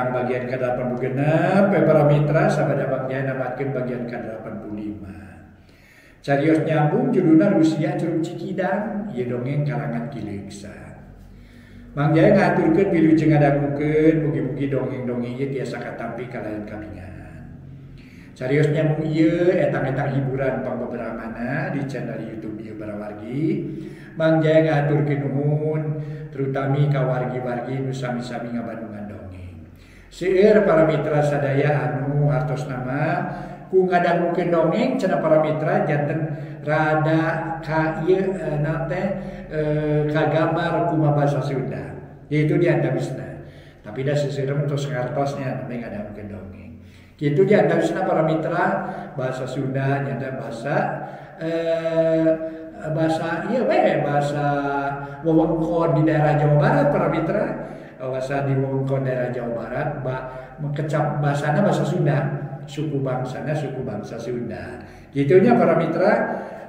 Datang bagian ke-86 para mitra sabada Mang Jaya namatkeun bagian ke-85. Carios nyambung judulna Rusia Curug Cikidang, ieu dongeng karangan Ki Leungsa. Mang Jaya ngaturkeun wilujeng ngadangukeun mugi-mugi dongeng-dongeng ieu tiasa katampi kalayan kabingan. Carios nyambung ieu etang-etang hiburan pangbeberamana di channel YouTube ieu para wargi. Mang Jaya ngaturkeun nuhun terutami ka wargi-wargi nu sami-sami ngabandungan dongeng. Seueur para mitra sadaya anu hartosna mah ku ngadangukeun dongeng cenah para mitra janten rada ka ieu naon teh kagambar kumaha bahasa Sunda. Yaitu di antawisna. Tapi da seueur mah tos ngartosnya nembe ngadangukeun dongeng. Kitu di antawisna para mitra bahasa Sunda nyata bahasa bahasa ieu we bahasa wewengkon di daerah Jawa Barat para mitra. Bahasa di wewengkon daerah Jawa Barat kecap bahasana bahasa Sunda, suku bangsana suku bangsa Sunda. Gitunya para mitra.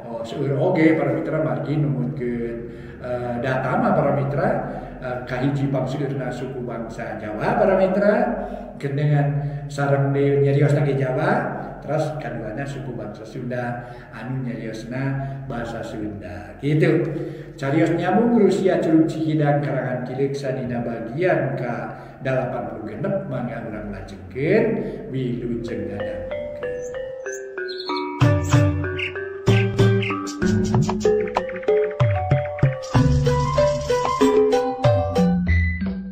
Oh seueur oge para mitra margi numutkeun data mah para mitra kahiji pangseurna suku bangsa Jawa para mitra gendengan sareng deui nyariosna ge Jawa, terus kaduana suku bangsa Sunda anu nyariosna bahasa Sunda. Gitu. Carios nyambung Rusia Curug Cikidang karangan Ki Leungsa dina bagian ka 86 mangga urang lajengkeun wilujeng ngadangukeun.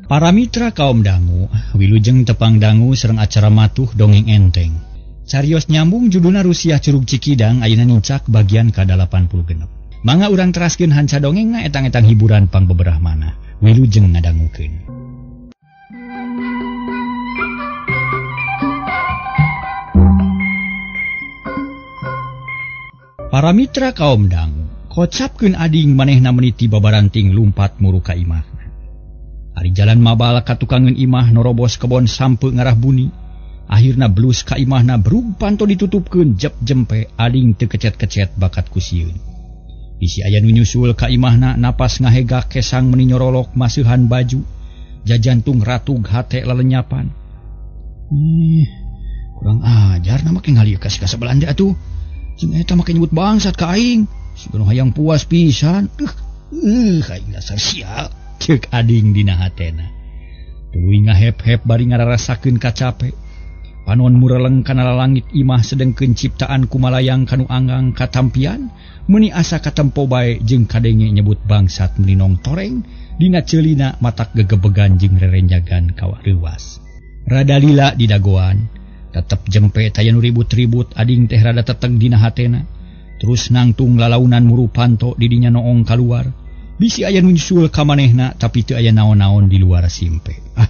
Para mitra kaum dangu, wilujeng tepang dangu sareng acara matuh dongeng enteng. Carios nyambung judulna Rusia Curug Cikidang ayeuna nincak bagian ka-86. Mangga urang teraskeun hanca dongengna etang-etang hiburan pangbeberah manah. Wilujeng ngadangukeun. Para mitra kaum dangu, kocapkeun ading manehna meniti babaranting lumpat muru ka imah. Ari jalan mabal ka tukangeun imah norobos kebon sampe ngarah buni. Akhirna blus ka imahna brug panto ditutupkeun jep jempe ading teu kecet-kecet bakat ku sieun. Bisi aya nu nyusul ka imahna napas ngahegak kesang meni nyorolok maseuhan baju. Jajantung ratug hate lalenyapan. Kurang ajar na make ngalieu ka si Belanda atuh. Jeung eta make nyebut bangsat ka aing. Siga nu hayang puas pisan. Aing dasar sial. Ceuk ading dina hatena. Tuluy ngahep-hep bari ngararasakeun kacape. Panon mureleng kana lalangit imah sedengkeun ciptaan kumalayang kanu anggang katampian, meuni asa katempo bae jeung kadenge nyebut bangsat meuni nongtoreng dina ceulina matak gegebegan jeung rerenjagan kawareuwas. Rada lila di dagoan, tetep jempe taya nu ribut-ribut ading teh rada teteg dina hatena. Terus nangtung lalaunan muru panto didinya noong kaluar. Bisi aya nu nyusul ka manehna tapi teu aya naon-naon di luar simpe. Ah,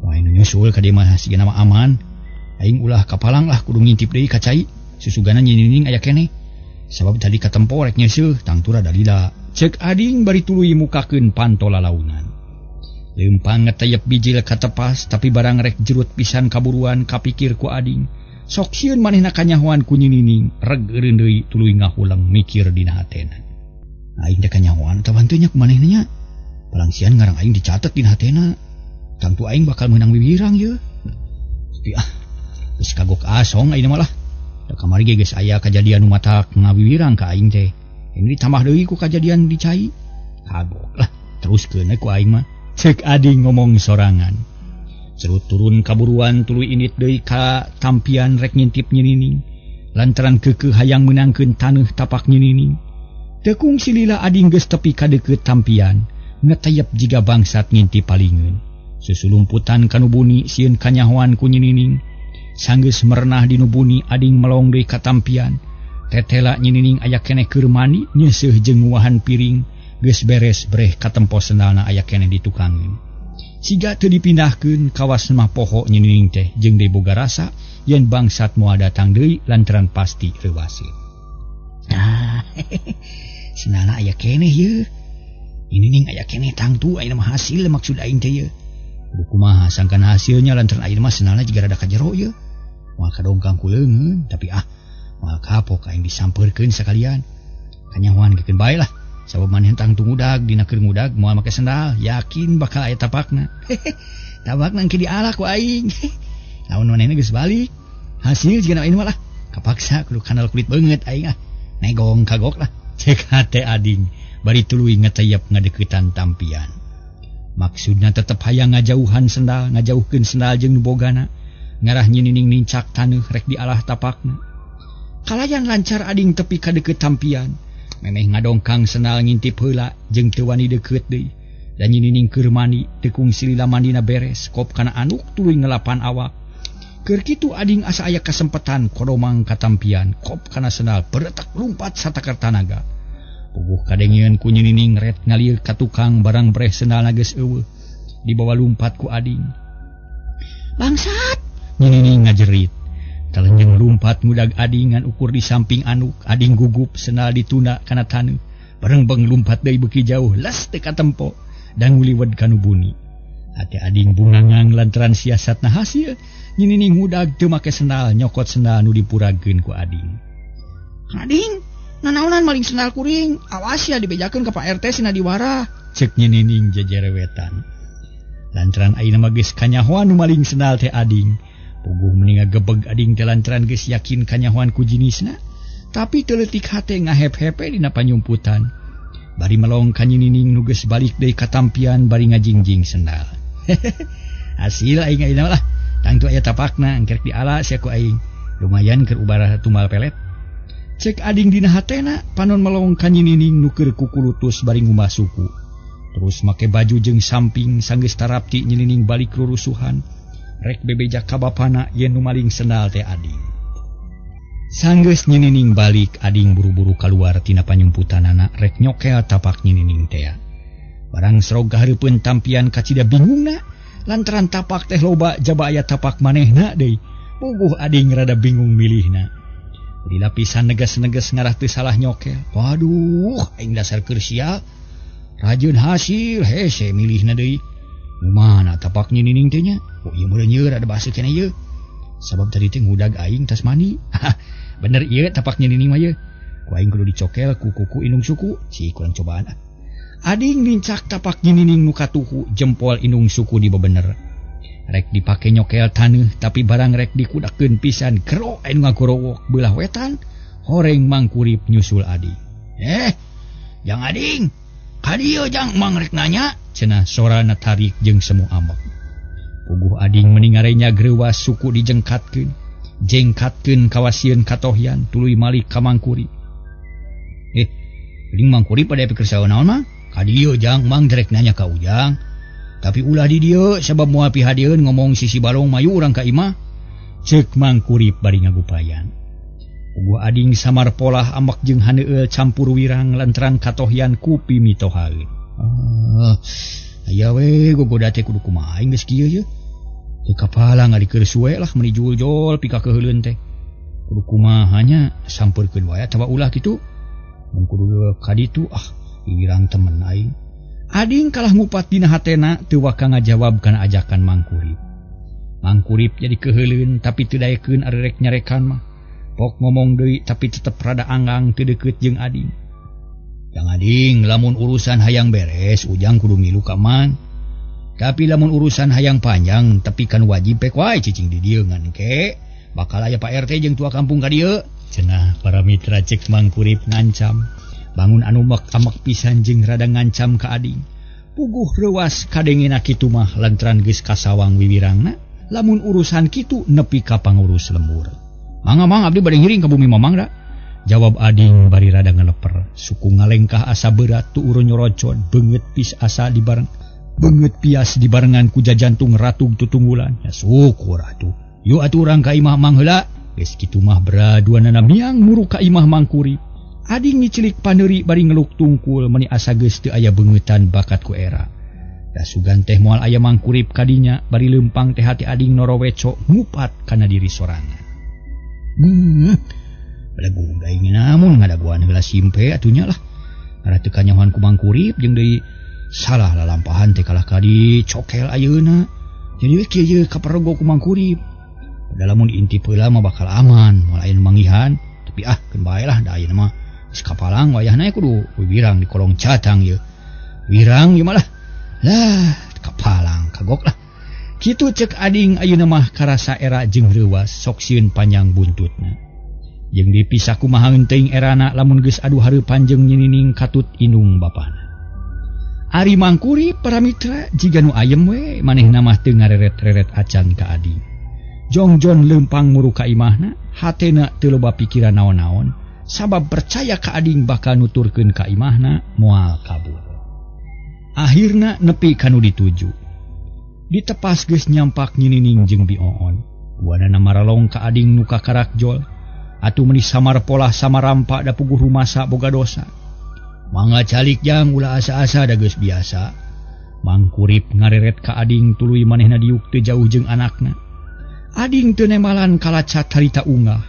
moal nu nyusul ka dieu mah sigana mah aman. Aing ulah kapalang lah kudu ngintip deui ka cai. Susugana nyinining aya keneh. Sabab tadi katempo rek nyeuseuh tangtu rada lila. Ceuk ading bari tuluy mukakeun panto lalaunan. Leumpang ngeteyep bijil katepas tapi barang rek jerut pisan kaburuan kapikir ku ading. Sok sieun manehna kanyahoan ku nyinining, reg eureun deui tuluy ngahuleng mikir dina hatena. Aing teh kanyahoan atawa henteu nya ku manehna nya. Palangsian ngarang aing dicatet dina hatena. Tangtu aing bakal meunang wiwirang yeuh. Tapi ah, geus kagok asong ayeuna mah lah. Da kamari ge geus aya kajadian nu matak ngawiwirang ka aing teh. Ini ditambah deui ku kajadian di cai. Kagok lah, teruskeun we ku aing mah. Ceuk ading ngomong sorangan. Cerut turun kaburuan tuluy indit deui ka tampian rek ngintip nyinining. Lantaran keukeuh hayang meunangkeun taneuh tapak nyinining. Tekung silila ading geus tepi ka deukeut tampian, ngeteyep jiga bangsat ngintip palingeun. Susulumputan kanu buni sieun kanyahoan ku nyinining. Sanggeus merenah dinu buni ading melong deui ka tampian. Tetela nyinining aya keneh keur mandi nyeuseuh jeung nguahan piring, geus beres breh katempo sendalna aya keneh di tukangeun. Siga teu dipindahkeun kawas mah poho nyinining teh jeung deui boga rasa yen bangsat moal datang deui lantaran pasti reuwaseun. Ah, sendalna aya keneh yeuh. Nyinining aya keneh tangtu ayeuna mah hasil maksud aing teh yeuh. Kudu kumaha sangkan hasilnya lantaran ayeuna mah sendalna jiga rada kajero yeuh. Moal kadongkang ku leungeun tapi ah moal kapok aing disampeurkeun sakalian. Kanyahoan geukeun bae lah. Sabab maneh tangtu ngudag dina keur ngudag moal make sendal, yakin bakal aya tapakna. Tapakna engke dialak ku aing. Lamun manehna geus balik, hasil jigana aing mah lah. Kapaksa kudu kanal kulit beungeut aing ah. Negong kagok lah. Cek hate ading bari tuluy ngetayap ngadeukeutan tampian. Maksudna tetep hayang ngajauhan sendal, ngajauhkeun sendal jeung nu bogana. Ngarah nyinining nincak taneuh rek dialah tapakna. Kalayan lancar ading tepi ka deukeut tampian. Memeh ngadongkang sendal ngintip heula jeung teu wani deukeut deui. Dan nyinining keur mandi teu kungsi lila mandina beres, kop kana anuk tuluy ngelapan awak. Keur kitu ading asa aya kasempetan kodomang ka tampian, kop kana sendal beretak lumpat satakar tanaga. Puguh kadengieun ku nyinining ret ngalieu ka tukang barang breh sendalna geus eueuh. Dibawa lumpat ku ading. Bangsat! Nyinining ngajerit. Talenjeng lumpat ngudag ading ngan ukur di samping anuk, ading gugup sendal ditunda kana taneuh. Barengbeng lumpat deui beuki jauh, les teu katempo dan nguliwed ka nu buni. Hate ading bungangang lantaran siasatna hasil. Nyinining ngudag teu make sendal, nyokot sendal nu dipuragkeun ku ading. Ading, nanaonan maling sendal kuring, awas ya dibejakeun ka Pak RT sina diwara. Cek nyinining jejerewetan. Lantaran ayeuna mah geus kanyahoan nu maling sendal teh ading. Puguh meni ngagebeg ading teh lantaran geus yakin kanyahoan ku jinisna, tapi teu leutik hate ngahep-hepe dina panyumputan. Bari melong ka nyinining nu geus balik deui ka tampian bari ngajingjing sendal. Hasil aing ayeuna lah. Tangtu aya tapakna engkerek diala sia ku aing. Lumayan keur ubara tumbal pelet. Cek ading dina hatena panon melong ka nyinining nu keur kukulutus bari ngumbah suku. Terus make baju jeung samping sanggeus tarapti nyinining balik rurusuhan. Rek bebeja ka bapana yen nu maling sendal teh ading. Sanggeus nyinining balik ading buru-buru kaluar tina panyumputanana rek nyokel tapak nyinining tea. Barang serog kahareupeun tampian kacida bingungna lantaran tapak teh loba jaba aya tapak manehna deui. Puguh ading rada bingung milihna. Di lapisan neges-neges ngarah teu salah nyokel. Waduh, aing dasar keur sia. Rajin hasil hese milihna deui. Mana tapak nyinining teh nya? Oh ieu meureun ieu rada basa keneh ieu. Sabab tadi teh ngudag aing tas mandi. Bener ieu tapak nyinining mah ieu. Ku aing kudu dicokel ku kuku indung suku. Si kurang cobaan ah. Ading nincak tapak nyinining nu katuhu jempol indung suku dibebener. Rek dipake nyokel taneuh tapi barang rek dikudakeun pisan gero anu ngagorowok beulah wetan horeng mangkurip nyusul ading. Jang ading. Ka dieu jang mang rek nanya cenah sorana tarik jeung semu ambek. Puguh ading meni ngarenya greuwas suku dijengkatkeun. Jengkatkeun kawasieun katohyan tuluy malik ka mangkurip. Geuning mangkurip pada pikir saha naon mah? Ka dieu jang mang rek nanya ka ujang. Tapi ulah di dieu sabab moal pihadieun ngomong sisi balong mayu urang ka imah. Ceuk mangkurip bari ngagupayan. Puguh ading samar polah ambek jeung haneueul campur wirang lantaran katohyan ku pimitohaeun. Aya we gogoda teh kudu kumaha aing geus kieu ye. Teu kapala ngadikeun suwe lah meuni juljol pika keuheuleun teh. Kudu kumaha nya sampeurkeun wae atawa ulah kitu. Mun kudu ka ditu wirang temen aing. Ading kalah ngupat dina hatena teu waka ngajawab kana ajakan mangkurip. Mangkurip jadi keuheuleun tapi teu daekeun ari rek nyarekan mah. Pok ngomong deui tapi tetep rada anggang teu deukeut jeung ading. Jang ading lamun urusan hayang beres ujang kudu milu ka mang. Tapi lamun urusan hayang panjang tapi kan wajib pek wae cicing di dieu ngan ke bakal aya Pak RT jeung tua kampung ka dieu. Cenah para mitra cek mangkurip ngancam. Bangun anu mek amek pisan jeung rada ngancam ka ading. Puguh reuas kadengena kitu mah lantaran geus kasawang wiwirangna lamun urusan kitu nepi ka pangurus lembur. Mangga mang abdi bade ngiring ka bumi mamang da. Jawab ading bari rada ngeleper. Suku ngalengkah asa berat tuur nyorocot beungeut pis asa dibareng. Beungeut pias dibarengan ku jajantung ratug tutunggulan. Ya syukur atuh. Yuk atuh urang ka imah mang heula. Geus kitu mah beraduanana miang muru ka imah mangkurip. Ading ngicilik paneuri bari ngeluk tungkul meni asa geus teu aya beungeutan bakat ku era. Da sugan teh moal aya mangkurip kadinya bari leumpang teh hati ading noroweco ngupat kana diri sorangan. Belagu aing namun ngadaguan heula simpe atuh nya lah. Ngarah teu kanyahoan ku mangkurip jeung deui salah lalampahan teh kalah ka dicokel ayeuna. Jadi we kieu ye kapergo ku mangkurip. Padahal lamun intip heula mah bakal aman, moal aya nu manggihan. Tapi keun bae lah da ayeuna mah Geus kapalang wayahna kudu wirang di kolong catang ieu. Wirang ieu malah. Lah, kapalang kagok lah. Kitu cek ading ayeuna mah karasa era jeung reuwas sok sieun panjang buntutna. Jeung dipisah kumaha teuing erana lamun geus adu hareupan jeung nyinining katut indung bapana. Ari Mangkuri para mitra jiga nu ayem we manehna mah teu ngareret-reret acan ka ading. Jongjon leumpang muru ka imahna, hatena teu loba pikiran naon-naon, sabab percaya ka ading bakal nuturkeun ka imahna moal kabur. Akhirna nepi ka nu dituju. Ditepas geus nyampak nyinining jeung Bi Oon. Duanana maralong ka ading nu kakarak jol. Atuh meuni samar polah samarampa da puguh rumasa boga dosa. Mangga calik jang ulah asa-asa da geus biasa. Mangkurip ngareret ka ading tuluy manehna diuk teu jauh jeung anakna. Ading teu nemalan kalacat harita ungah.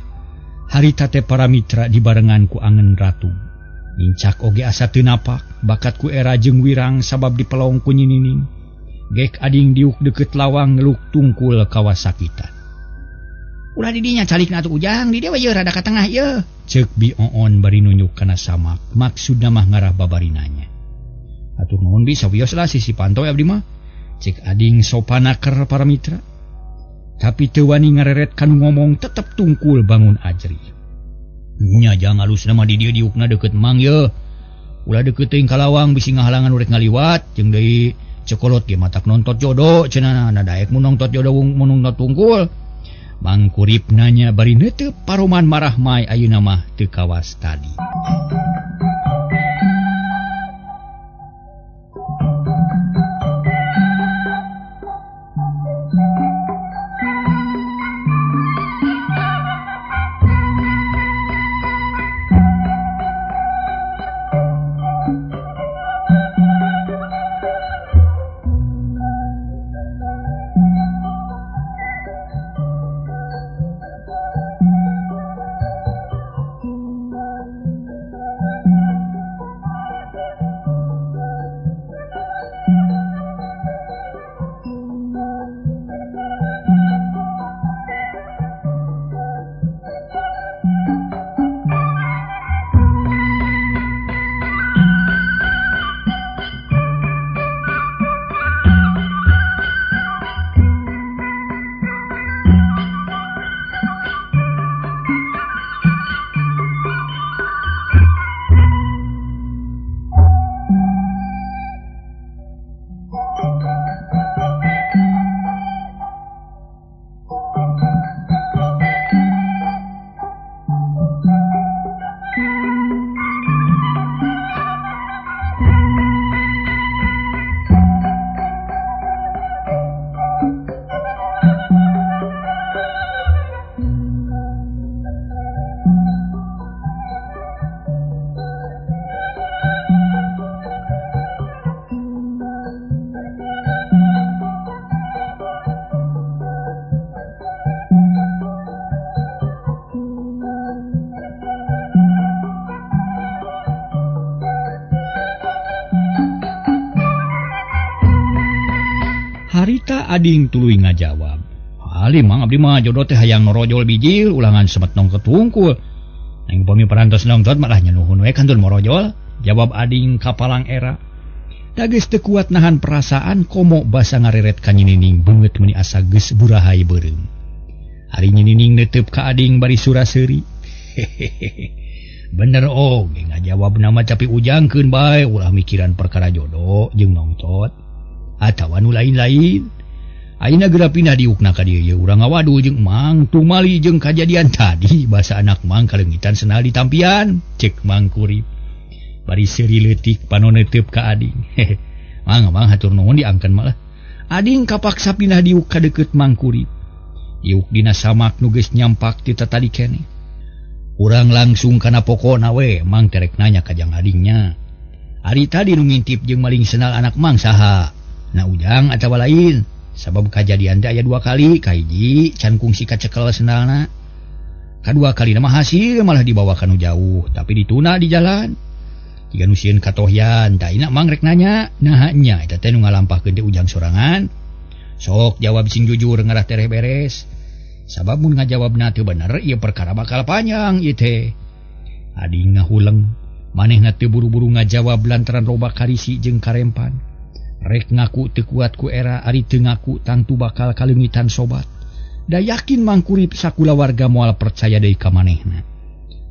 Harita teh para mitra dibarengan ku angen ratu. Nincak oge asa teu napak, bakat ku era jeung wirang sabab dipelong ku nyinining. Gek ading diuk deukeut lawang ngeluk tungkul kawasakitan. Ulah didinya calikna atuh ujang, di dieu we rada ka tengah ieu. Ceuk Bi Oon bari nunjuk kana samak, maksudna mah ngarah babarinanya. Atur nuhun bi sawios lah sisi pantau abdi mah. Cek ading sopanaker para mitra. Tapi teu wani ngareret kanu ngomong tetep tungkul bangun ajri. Nya jang alusna mah di dieu diukna deukeut mang ye. Ulah deukeut teuing ka lawang bisi ngahalangan urek ngaliwat jeung deui cekolot ge matak nontot jodo cenah na daek mun nontot jodo mun nontot tungkul. Mangkurip nanya bari neuteup paroman marah mai ayeuna mah teu kawas tadi. Harita ading tuluy ngajawab. Ali mang abdi mah jodoh teh hayang norojol bijil ulangan semet nongtot tungkul. Neng upami parantos nongtot malah nyanuhun we kantun morojol. Jawab ading kapalang era. Da geus teu kuat nahan perasaan komo basa ngareret ka nyinining beungeut meuni asa geus burahay beureum. Ari nyinining neuteub ka ading bari sura-seuri. Hehehe. Bener oge ngajawab nama tapi ujangkeun bae ulah mikiran perkara jodoh jeung nongtot. Atawa nu lain-lain. Ayeuna geura pindah diukna ka dieu ye urang ngawadul jeung Mang tumali jeung kajadian tadi basa anak Mang kaleungitan senal ditampian cek Mang Kurip. Bari seuri leutik panon neuteub ka ading. Hehe. Mang mang hatur nuhun diangkeun malah. Ading kapaksa pindah diuk ka deukeut Mang Kurip. Diuk dina samak nu geus nyampak ti tatadi keneh. Urang langsung kana pokona we Mang terek nanya ka jang adingnya. Ari tadi nu ngintip jeung maling senal anak Mang saha? Na ujang atawa lain sabab kajadian teh aya dua kali kahiji can kungsi kacekel sendalna kadua kali mah hasil malah dibawa kanu jauh tapi dituna di jalan jiga nu sieun katohyan tah ina mang rek nanya naha nya eta teh nu ngalampahkeun teh ujang sorangan sok jawab sing jujur ngarah tereh beres sabab mun ngajawabna teu bener ieu perkara bakal panjang ieu teh. Ading ngahuleng, manehna teu buru-buru ngajawab lantaran loba karisi jeung karempan. Rek ngaku teu kuat ku era ari teu ngaku tangtu bakal kaleungitan sobat. Da yakin Mangkurip sakulawarga moal percaya deui ka manehna.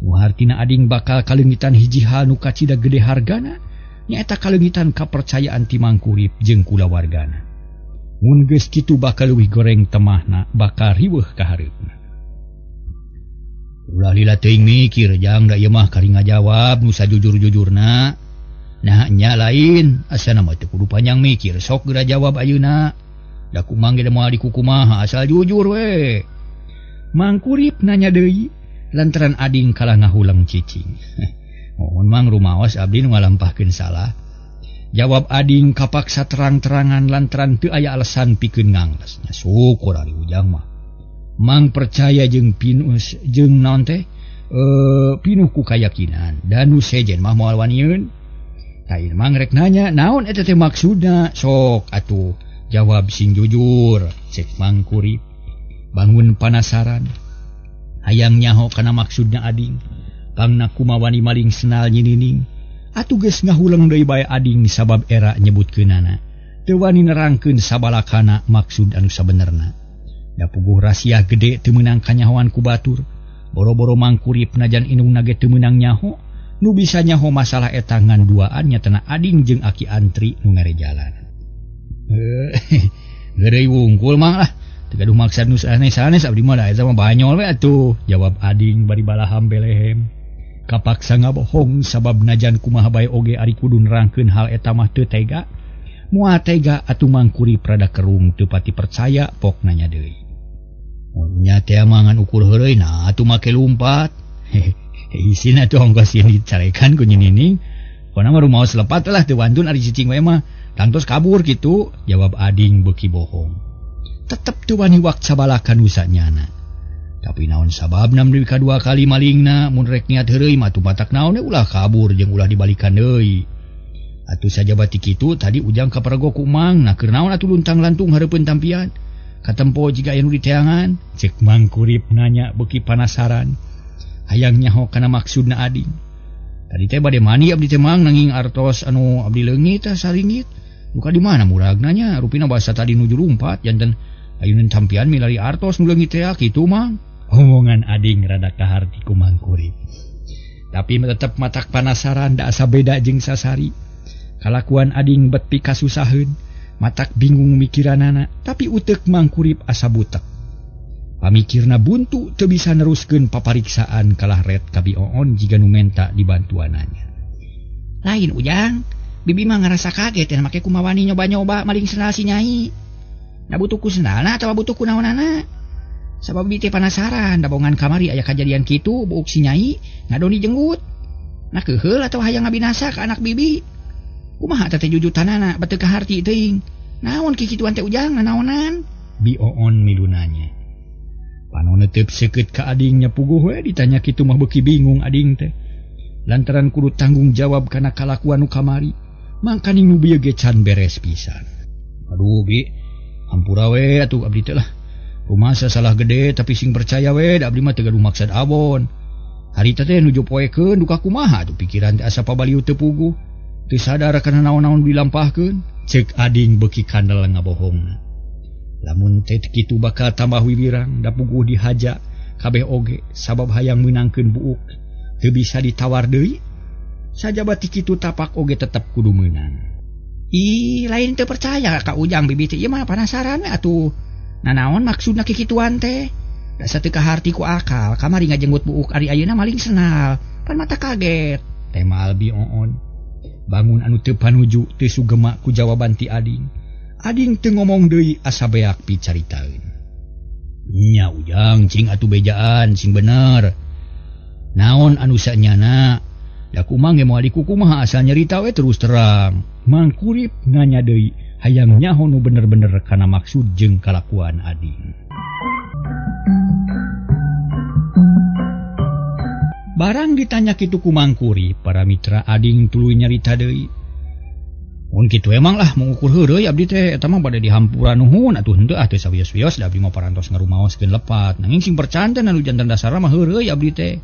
Nu hartina ading bakal kaleungitan hiji hal nu kacida gede hargana, nyaeta kaleungitan kapercayaan ti Mangkurip jeung kulawargana. Mun geus kitu bakal leuwih goreng temahna, bakal riweuh ka hareupna. Ulah lila teuing mikir jang da ieu mah kari ngajawab nu sajujur-jujurna. Nah nya lain, asana mah teu kudu panjang mikir, sok geura jawab ayeuna. Da kumang ge moal dikukumaha asal jujur we. Mangkurip nanya deui lantaran ading kalah ngahuleng cicing. Mohon mang rumaos abdi nu ngalampahkeun salah. Jawab ading kapaksa terang-terangan lantaran teu aya alasan pikeun ngangles. Nya syukur ari ujang mah. Mang percaya jeung pinus jeung naon teh pinuh ku kayakinan dan nu sejen mah moal wanieun. Kain mang rek nanya naon eta teh maksudna, sok atuh jawab sing jujur cek Mangkurip. Bangun panasaran hayang nyaho kana maksudna ading. Pangna kumawani maling senal nyinining. Atuh geus ngahuleng deui bae ading sabab era nyebutkeunana. Teu wani nerangkeun sabalakana maksud anu sabenerna. Da puguh rahasia gede teu meunang kanyahoan ku batur. Boro-boro Mangkurip najan indungna ge teu meunang nyaho. Nu bisa nyaho masalah eta ngan duaan nyatana ading jeung aki antri nu mere jalan. Geureuy wungkul mah lah. Teu gaduh maksad nu sanes-sanes abdi mah da eta mah banyol we atuh. Jawab ading bari balaham belehem. Kapaksa ngabohong sabab najan kumaha bae oge ari kudu nerangkeun hal eta mah teu tega. Moal tega atuh Mangkurip rada kerung teu pati percaya pok nanya deui. Nya teh mangan ukur heureuy nah atuh make lumpat. Isina atuh ongkos ieu dicarekan ku nyinining. Pokona mah rumaos lepat lah teu wantun ari cicing we mah. Tangtos kabur kitu, jawab ading beuki bohong. Tetep teu wani wak sabalakan usanyana. Tapi naon sababna deui kadua kali malingna mun rek niat heureuy mah atuh batak naon ulah kabur jeung ulah dibalikan deui. Atuh sajabati kitu tadi ujang kapergo ku mang, nah keur naon atuh luntang-lantung hareupeun tampian. Katempo jiga aya nu diteangan, cek Mangkurip nanya beuki panasaran. Hayang nyaho kana maksudna ading. Tadi teh bade mandi abdi teh mang nanging artos anu abdi leungit tah saringit. Duka di mana muragna nya, rupina basa tadi nuju lumpat janten ayuneun tampian milari artos nu leungit teh kitu mang. Omongan ading rada kaharti ku Mangkurip. Tapi tetep matak panasaran da asa beda jeung sasari. Kalakuan ading bet pikasusaheun, matak bingung mikiranana, tapi uteuk Mangkurip asa butek. Pamikirna buntu teu bisa neruskeun papariksaan kalah ret ka Bi Oon jiga nu menta dibantuananya. Lain ujang, bibi mah ngarasa kaget teh make kumawani nyoba-nyoba maling sendal si nyai. Da butuh ku sendalna atawa butuh ku naonana? Sabab bibi teh panasaran da bongan kamari aya kajadian kitu buuk si nyai ngadoni jenggut. Nah keuheul atawa hayang ngabinasa ka anak bibi. Kumaha teh jujutanana batu kaharti teuing. Naon kikituan teh ujang nanaonan? Bi Oon milu nanya. Panon teup seukeut ka adingnya puguh we ditanya kitu mah beuki bingung ading teh. Lantaran kudu tanggung jawab kana kalakuan nu kamari, mangkaning nu bieu ge can beres pisan. Aduh bi, hampura we atuh abdi teh lah. Rumasa salah gede tapi sing percaya we da abdi mah teu gaduh maksad abon. Harita teh nuju poekeun duka kumaha atuh pikiran teh asa pabaliut teu puguh. Teu sadar kana naon-naon dilampahkeun, ceuk ading beuki kandel ngabohongna. Lamun teh kitu bakal tambah wiwirang da puguh dihaja kabeh oge sabab hayang meunangkeun buuk teu bisa ditawar deui. Sajabati kitu tapak oge tetep kudu meunang. Ih, lain teu percaya ka ujang bibi teh ieu mah panasaran we atuh. Nanaon maksudna kikituan teh? Dasa teu kaharti ku akal, kamari ngajenggut buuk ari ayeuna maling senal. Pan mata kaget. Tema Albi Oon. Bangun anu teu panuju teu sugema ku jawaban ti ading. Ading teu ngomong deui asa beak picaritaeun. Nya ujang cing atuh bejaan sing bener. Naon anu sanyana? Da kumang ge moal dikukumaha asal nyarita we terus terang. Mangkurip nanya deui hayang nyaho nu bener-bener kana maksud jeung kalakuan ading. Barang ditanya kitu ku Mangkurip, para mitra ading tuluy nyarita deui. Mun kitu emang lah mengukur heureuy abdi teh eta mah bade dihampura nuhun atuh henteu ah teu sawios-wios da abdi mah parantos ngarumaoskeun lepat. Nanging sing percanten anu janten dasarna mah heureuy abdi teh.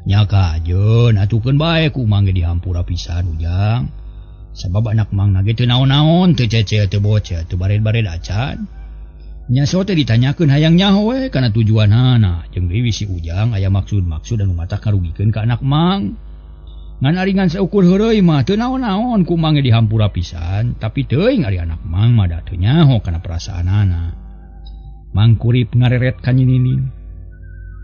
Nya kajeun atukeun bae ku Mang ge dihampura pisan Ujang. Sabab anak Mang ge teu naon-naon, teu cecel, teu bocel, teu bared-bared acan. Nya so teh ditanyakeun hayang nyaho we kana tujuanana. Jeung deui si Ujang aya maksud-maksud anu matak ngarugikeun ka anak Mang. Ngan ari ngan saukur heureuy mah teu naon-naon ku Mang ge dihampura pisan, tapi teuing ari anak Mang mah da teu nyaho kana perasaanana. Mang Kurip ngareret ka Nyi Nining.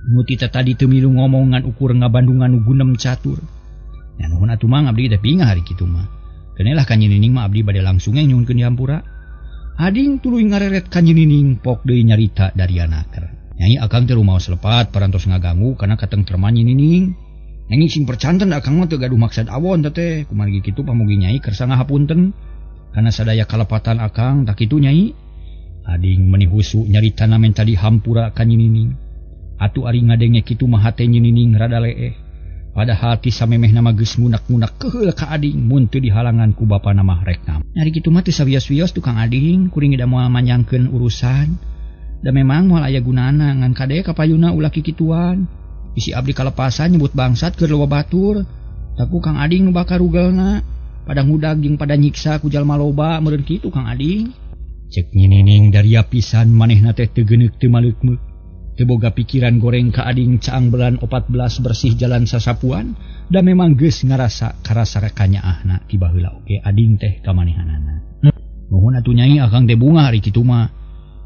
Nu ti tadi teu milu ngomong ngan ukur ngabandungan nu gunem catur. Nya nuhun atuh Mang abdi teh bingah hari kitu mah. Kenelah ka Nyi Nining mah abdi bade langsung ge nyuhunkeun dihampura. Ading tuluy ngareret ka Nyi Nining pok deui nyarita dari anaker. Nyai akang teh rumaos lepat parantos ngaganggu kana katengtreman Nyi Nining. Nanging sing percanten akang mah teu gaduh maksad awon teh kumargi kitu pamugi nyai kersa ngahapunten kana sadaya kalepatan akang tak kitu nyai. Ading meni husu nyaritana menta dihampura ka Nyi Nining. Atuh ari ngadenge kitu mah hate Nyi Nining rada leeh. Padahal ti samemehna mah geus ngunak-ngunak keheul ka ading mun teu dihalangan ku bapana mah rek nam. Nyari kitu mah teu sawios-wios tukang ading kuring da moal manjangkeun urusan. Da memang moal aya gunana ngan kade ka payuna ulah kikituan. Isi abdi kalepasan nyebut bangsat keur loba batur. Taku Kang Ading nu bakal rugelna. Pada ngudag jeung pada nyiksa ku jalma loba meureun kitu Kang Ading. Cek Nyi Nining daria pisan manehna teh teu geuneuk teu maleukmeuk. Teu boga pikiran goreng ka ading caang belan 14 bersih jalan sasapuan. Da memang geus ngarasa karasa kanyaahna ti baheula oge ading teh ka manehanana. Nuhun atuh nyai akang teh bungah ari kitu mah.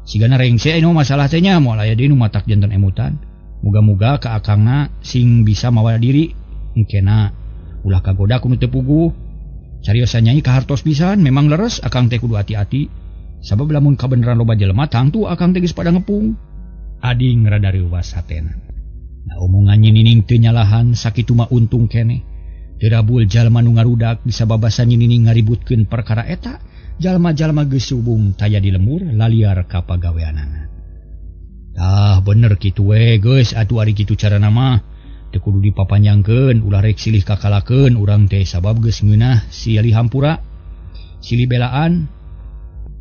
Sigana rengse anu masalah teh nya moal aya deui nu matak janten emutan. Muga-muga ka akangna sing bisa mawa diri engkena ulah kagoda ku nu teu puguh. Cariosan nyai kahartos pisan memang leres akang teh kudu hati-hati. Sabab lamun kabeneran loba jelema tangtu akang teh geus pada ngepung. Ading rada reuwas hatena. Nah omongan Nyi Nining teu nyalahan sakitu mah untung keneh. Teu rabul jalma nu ngarudak disababasan Nyi Nining ngaributkeun perkara eta, jalma-jalma geus subung taya di lemur laliar ka pagaweanana. Tah bener kitu we geus atuh ari kitu carana mah teu kudu dipapanjangkeun ulah rek silih kakalakeun urang teh sabab geus ngeunah silih hampura silih belaan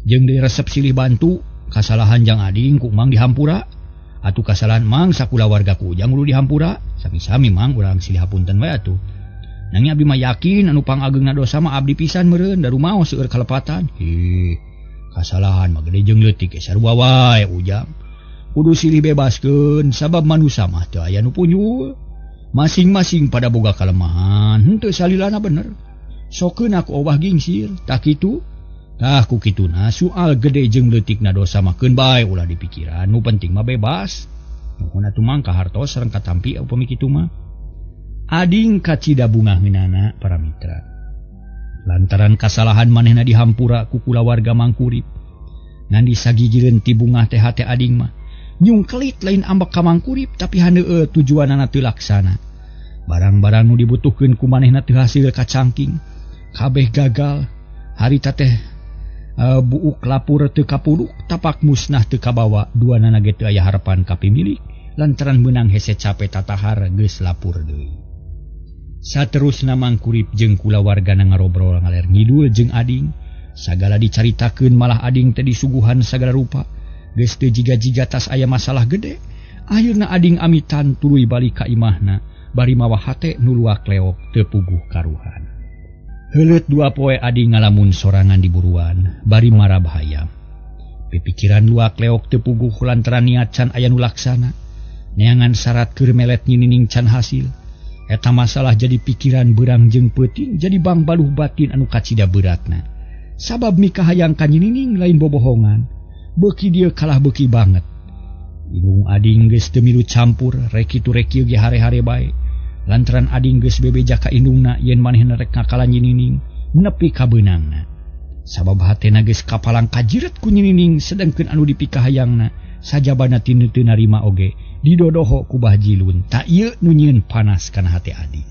jeung deui resep silih bantu kasalahan jang ading ku Mang dihampura atuh kasalahan Mang sakulawarga ku Ujang kudu dihampura sami-sami Mang urang silih hapunten we atuh. Nanging abdi mah yakin anu pangageungna dosa mah abdi pisan meureun da rumaos seueur kalepatan. Hih kasalahan mah gede jeung leutik ge sarua wae Ujang. Kudu silih bebaskeun sabab manusa mah teu aya nu punyul. Masing-masing pada boga kalemahan, henteu salilana bener. Sokeun aku owah gingsir, tah kitu. Tah ku kituna soal gede jeung leutikna dosa mah keun bae ulah dipikiran, nu penting mah bebas. Nuhun atuh Mang kahartos sareng katampi upami kitu mah. Ading kacida bungah ngeunana para mitra. Lantaran kasalahan manehna dihampura ku kulawarga Mang Kurip. Ngan disagigireun ti bungah teh hate ading mah nyungkelit lain ambek ka Mang Kurip tapi haneueul tujuanana teu laksana. Barang-barang nu dibutuhkeun ku manehna teu hasil kacangking. Kabeh gagal. Harita teh buuk lapur teu kapuluk, tapak musnah teu kabawa, duanana ge teu aya harapan ka pimilik lantaran meunang hese cape tatahar geus lapur deui. Saterusna Mang Kurip jeung kulawargana ngarobrol ngaler ngidul jeung ading. Sagala dicaritakeun malah ading teh disuguhan sagala rupa. Geus teu jiga-jiga tas aya masalah gede. Akhirna ading amitan tuluy balik ka imahna bari mawa hate nu luak leok teu puguh karuhan. Heuleut dua poe ading ngalamun sorangan di buruan bari marab hayam. Pipikiran luak leok teu puguh lantaran niat can aya nu laksana. Neangan syarat keur melet Nyi Nining can hasil. Eta masalah jadi pikiran beurang jeung peuting jadi bangbaluh batin anu kacida beratna. Sabab mikahayang ka Nyi Nining lain bobohongan. Beuki dieu kalah beuki banget. Indung ading geus teu milu campur, rek kitu rek kieu ge hare-hare bae. Lantaran ading geus bebeja ka indungna yen manehna rek ngakalan Nyi Nining nepi ka beunangna. Sabab hatena geus kapalang kajiret ku Nyi Nining sedengkeun anu dipikahayangna sajabana tinu teu narima oge didodoho ku Bah Jilun. Tak ieu nu nyieun panas kana hate ading.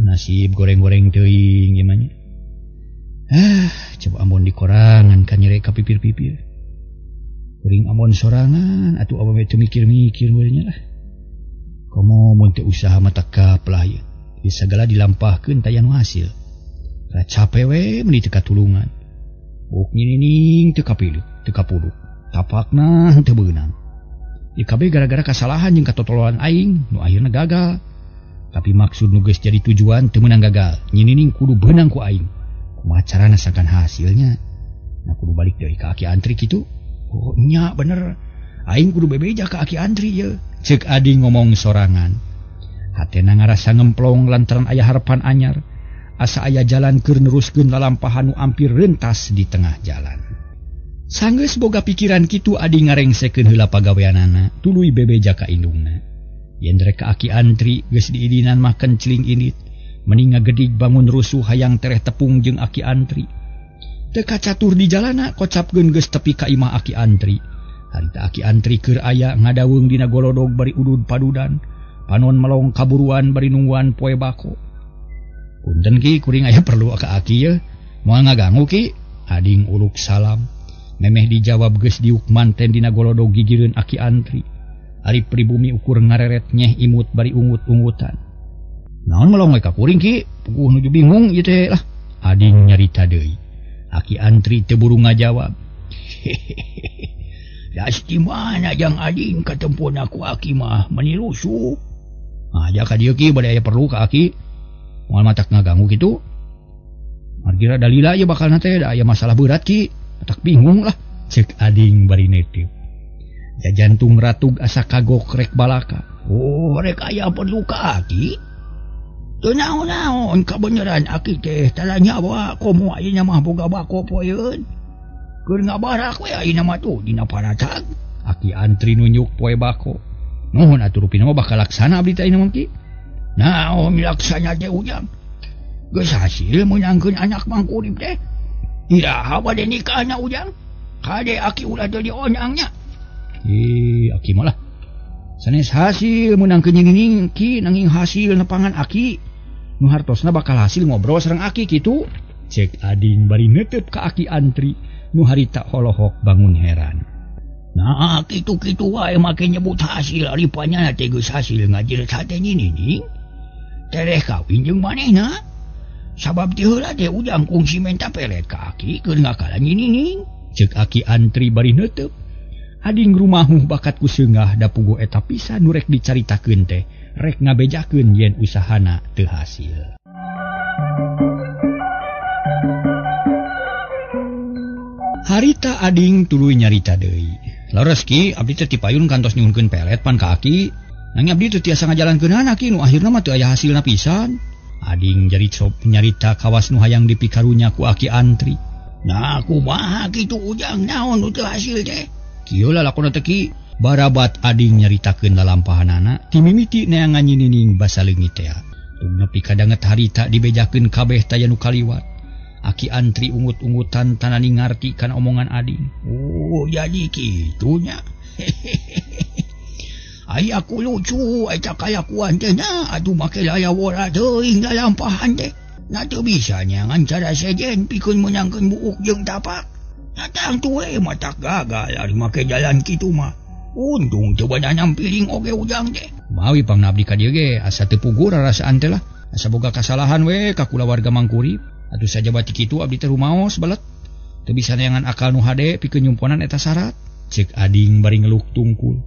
Nasib goreng-goreng teuing ieu mah nya. Coba ambon dikorangan kan nyere ka pipir-pipir. Kuring ambon sorangan atuh abang teu mikir-mikir meureun lah. Komo mun teu usaha mah kaplah ieu. Ieu sagala dilampahkeun taya nu hasil. Ra cape we meuni teu katulungan. Buk nyinining teu kapilu, teu kapuluk. Tapakna teu beunang. Ieu kabeh gara-gara kasalahan jeung katotoloan aing nu akhirna gagal. Tapi maksud nu geus jadi tujuan teu meunang gagal. Nyi Nining kudu beunang ku aing. Kumaha carana sangkan hasilnya? Nah kudu balik deui ka Aki Antri kitu. Oh nya bener. Aing kudu bebeja ka Aki Antri ye. Ceuk Ading ngomong sorangan. Hatena ngarasa ngemplong lantaran aya harapan anyar. Asa aya jalan keur neruskeun lalampahan nu ampir rentas di tengah jalan. Sanggeus boga pikiran kitu Ading ngarengsekeun heula pagaweanana, tuluy bebeja ka indungna. Yen rek ka Aki Antri geus diidinan mah kenceling indit, mending ngagedig bangun rusuh hayang tereh tepung jeung Aki Antri. Teu kacatur di jalana kocapkeun geus tepi ka imah Aki Antri. Harita Aki Antri keur aya ngadaweung dina golodog bari udud padudan, panon melong kaburuan bari nungguan poe bako. Punten ki kuring aya perlu ka Aki ye, moal ngagangu ki. Ading uluk salam. Memeh dijawab geus diuk manten dina golodog gigireun Aki Antri. Ari pribumi ukur ngareret nyeh imut bari ungut-ungutan. Naon melong we ka kuring ki? Puguh nuju bingung ieu teh lah. Ading nyarita deui. Aki Antri teu buru ngajawab. Das di mana jang Ading katempun aku Aki mah meni rusuh. Ah ja ka dieu ki bade aya perlu ka Aki. Moal matak ngaganggu kitu. Margira dalila ieu bakalna teh da aya masalah berat ki. Tak bingung lah. Cek Ading bari netip. Jajantung ratug asa kagok rek balaka. Oh rek aya perlu ka Aki. Teu naon-naon kabeneran Aki teh tara nyawa komo ayeuna mah boga bako poeun. Keur ngabarak we ayeuna mah tuh dina paratag. Aki Antri nunjuk poe bako. Nuhun atuh rupina mah bakal laksana abdi teh ayeuna mah ki. Naon laksana teh ujang? Geus hasil meunangkeun anak mangkurip teh. Iraha bade nikahna ujang? Kade Aki ulah teu dionangnya. Ih, Aki malah sanes hasil meunangkeun Nyi Nining ki nanging hasil nepangan Aki. Nu hartosna bakal hasil ngobrol sareng Aki kitu. Cek Ading bari neuteup ka Aki Antri nu harita holohok bangun heran. Nah, kitu-kitu wae make nyebut hasil ari panyana teh geus hasil ngajiret hate Nyi Nining. Tereh kawin jeung manehna. Sabab ti heula teh ujang kungsi menta pelet ka Aki keur ngakalan Nyi Nining. Cek Aki Antri bari neuteup. Ading rumahuh bakat ku seungah da puguh eta pisan nu rek dicaritakeun teh rek ngabejakeun yen usahana teu hasil. Harita Ading tuluy nyarita deui. Leres ki abdi teh tipayun kantos nyuhunkeun pelet pan ka Aki. Nanging abdi teu tiasa ngajalankeunana ki nu akhirna mah teu aya hasilna pisan. Ading jadi sop nyarita kawas nu hayang dipikarunya ku Aki Antri. Nah kumaha kitu ujang naon nu teu hasil teh? Kieu lalakonna teh ki. Barabat Ading nyaritakeun lalampahanana timimiti neangan Nyi Nining basa leungit tea. Tung nepi kadanget harita dibejakeun kabeh taya nu kaliwat. Aki Antri ungut-ungutan tanani ngarti kana omongan Ading. Oh jadi kitunya. Ai aku lucu eta kalakuan teh na atuh make layawora teuing lalampahan teh. Na teu bisa nyangan cara sejen pikeun meunangkeun buuk jeung tapak. Na tangtu we matak gagal ari make jalan kitu mah. Untung teu bananam piring oge ujang teh. Mawi pangna abdi ka dieu ge asa teu pugur rarasaan teh lah. Asa boga kasalahan we ka kulawarga mangkurip. Atuh sajabati kitu abdi teh rumaos balet. Teu bisa neangan akal nu hade pikeun nyumponan eta syarat. Cek Ading bari ngeluk tungkul.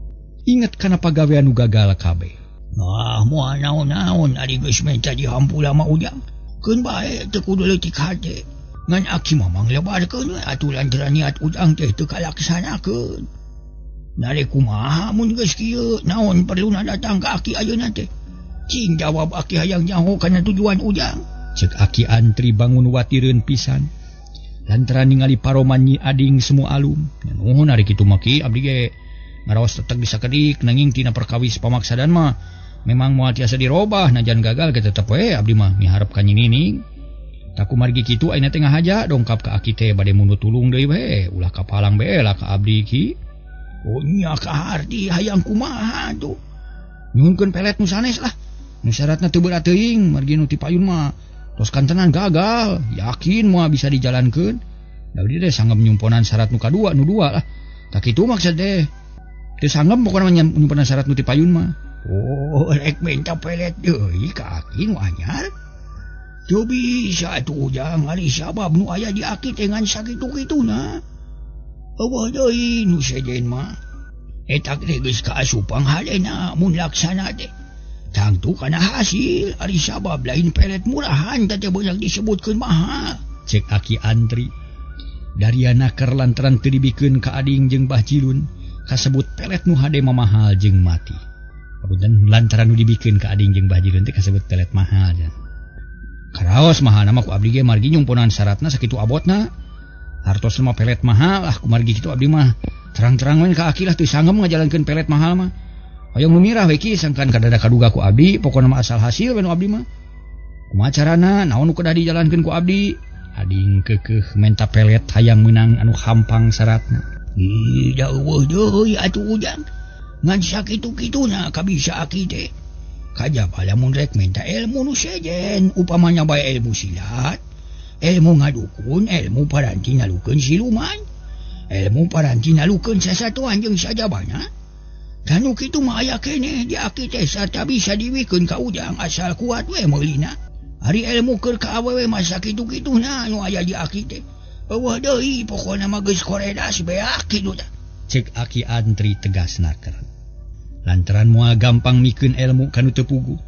Inget kana pagawean nu gagal kabeh. Nah, moal naon-naon ari geus menta dihampura mah ujang. Keun bae teu kudu leutik hate. Ngan Aki mah manglebarkeun we atuh lantaran niat ujang teh teu kalaksanakeun. Nare kumaha mun geus kieu naon perluna datang ka Aki ayeuna teh? Cing jawab Aki hayang nyaho kana tujuan ujang. Cek Aki Antri bangun watireun pisan. Lantaran ningali paroman Nyi Ading semua alum. Nuhun ari kitu mah ki abdi ge ngaraos teteg bisa kedik nanging tina perkawis pamaksadan mah memang moal tiasa dirobah najan gagal ge tetep we abdi mah miharep ka Nyi Nining. Tak kumargi kitu ayeuna teh ngahaja dongkap ka Aki teh bade mundut tulung deui we ulah kapalang be lah ka abdi ki. Oh nya kaharti hayang kumaha tuh. Nyuhunkeun pelet nu sanes lah. Nu syaratna teu berat teuing margi nu ti payun mah tos kantenan gagal yakin moal bisa dijalankeun. Da abdi teh sanggep nyumponan syarat nu kadua nu dua lah. Tak kitu maksud teh. Teu sanggep pokona nyumponan syarat nu ti payun mah. Oh rek minta pelet deui ka Aki nu anyar. Teu bisa atuh ujang ari sabab nu aya di Aki teh ngan sakitu-kituna. Eueuh deui nu sejen mah. Eta teh geus kaasupang halena mun laksana teh. Tangtu kana hasil ari sabab lain pelet murahan teh beunang disebutkeun mahal. Cek Aki Antri. Daria naker lantaran teu dibikeun ka ading jeung Bah Jilun kasebut pelet nu hade mamahal jeung mati. Punten lantaran nu dibikeun ka ading jeung Bah Jilun teh kasebut pelet mahal. Karaos mahal mah ku abdi ge margi nyumponan syaratna sakitu abotna. Hartos mah pelet mahal ah kumargi kitu abdi mah terang-terang we ka aki lah teu sanggem ngajalankeun pelet mahal mah. Hoyong nu mirah we ki sangkan kadada kaduga ku abdi pokona mah asal hasil we nu abdi mah. Kumaha carana naon nu kedah dijalankeun ku abdi? Ading keukeuh menta pelet hayang meunang anu hampang syaratna. Ih da eueuh deui atuh Ujang. Ngan sakitu-kituna kabisa aki teh. Kajaba lamun rek menta ilmu nu sejen upamanya bae ilmu silat, ilmu ngadukun, ilmu paranti nalukeun siluman, ilmu paranti nalukeun sasatuan jeung sajabana. Tanu kitu mah aya keneh di aki teh sarta bisa diwikeun ka Ujang asal kuat we meulina. Ari ilmu keur ka awewe mah sakitu-kituna nu aya di aki teh. Eueuh deui pokona mah geus koredas beak kitu tah. Cek Aki Antri tegas naker. Lantaran moal gampang mikeun ilmu kanu teu puguh.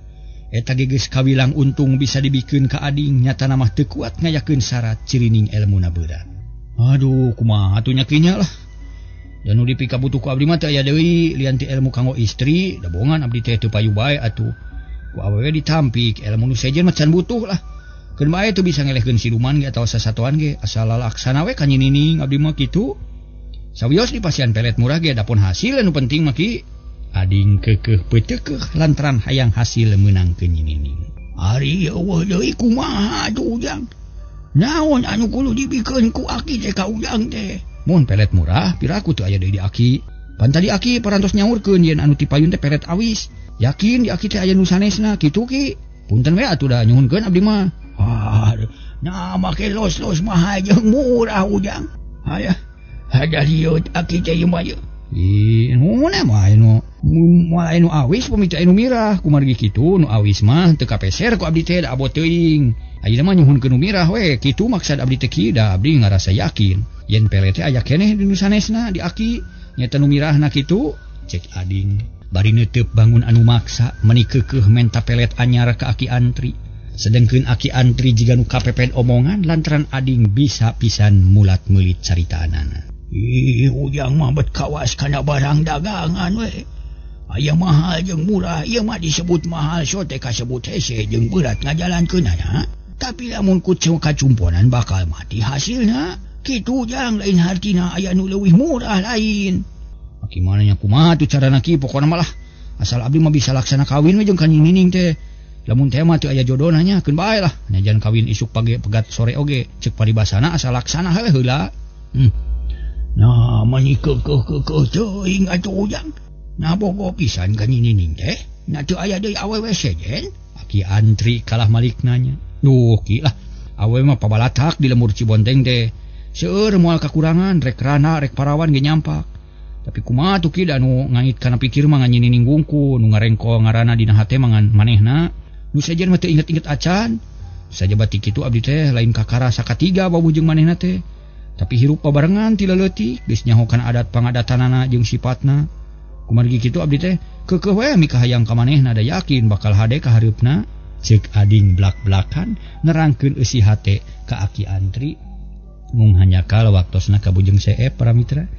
Eta ge geus kawilang untung bisa dibikeun ka ading nyatana mah teu kuat ngayakeun syarat cirining elmuna berat. Aduh kumaha atuh nya kieu lah. Da nu dipikabutuh ku abdi mah teu aya deui lian ti ilmu kanggo istri, da bohongan abdi teh teu payu bae atuh. Ku awewe ditampik ilmu nu sejen mah can butuh lah. Keun bae teu bisa ngelehkeun siluman ge atawa sasatoan ge asal lalaksana we ka Nyi Nining abdi mah kitu. Sawios di pasian pelet murah ge dapun hasil anu penting mah ki. Ading keukeuh peuteukeuh lantaran hayang hasil meunang ke Nyi Nining. Ari eueuh deui kumaha atuh Ujang? Naon anu kudu dibikeun ku aki teh ka Ujang teh? Mun pelet murah piraku teu aya deui di aki. Pan tadi aki parantos nyaurkeun yen anu tipayun teh pelet awis. Yakin di aki teh aya nu sanesna kitu ki. Punten we atuh da nyuhunkeun abdi mah. Aduh, nah make los-los mah jeung murah Ujang. Hayah, ada liut aki teh ieu mah ieu. Ih, nu mah anu moal anu awis pami teu anu mirah kumargi kitu nu awis mah teu kapeser ku abdi teh da abot teuing. Ayeuna mah nyuhunkeun nu mirah we kitu maksad abdi teh ki da abdi ngarasa yakin yen pelet teh aya keneh di nu sanesna di aki nyata nu mirahna kitu. Cek ading bari neuteup bangun anu maksa meuni keukeuh menta pelet anyar ka Aki Antri. Sedengkeun Aki Antri jiga nu kapepen omongan lantaran ading bisa pisan mulat meulit caritaanana. Ih, Ujang mah bet kawas kana barang dagangan we. Aya mahal jeung murah, ieu mah disebut mahal so teh kasebut hese jeung berat ngajalankeunana. Tapi lamun ku kacumponan bakal mati hasilna. Kitu Ujang lain hartina aya nu leuwih murah lain. Aki mana nya kumaha tuh carana ki pokona mah lah. Asal abdi mah bisa laksana kawin we jeung ka Nyi Nining teh. Lamun teh mah teu aya jodona nya keun bae lah. Najan kawin isuk pagi pegat sore oge ceuk paribasana asal laksana heuh heula. Nah, mani keukeuh teuing atuh Ujang. Nah, bogo pisan ka Nyi Nining teh. Nah, teu aya deui awewe sejen. Aki Antri kalah malik nanya. Duh, ki lah. Awewe mah pabalatak di lemur Cibonteng teh. Seueur moal kakurangan, rek rana, rek parawan ge nyampak. Tapi kumaha tuh ki da nu ngangit kana pikir mah Nyi Nining wungku, nu ngarengko ngaranna dina hate mah ngan manehna. Nu sejen mah teu inget-inget acan. Sajaba ti kitu abdi teh lain kakara sakatiga babuh jeung manehna teh. Tapi hirup babarengan ti leutik geus nyaho kana adat pangadatanana jeung sipatna. Kumargi kitu abdi teh keukeuh we mikahayang ka manehna da yakin bakal hade ka hareupna. Ceuk ading blak-blakan nerangkeun eusi hate ka Aki Antri. Mung hanyakal waktosna ka Bujeng Seep para mitra.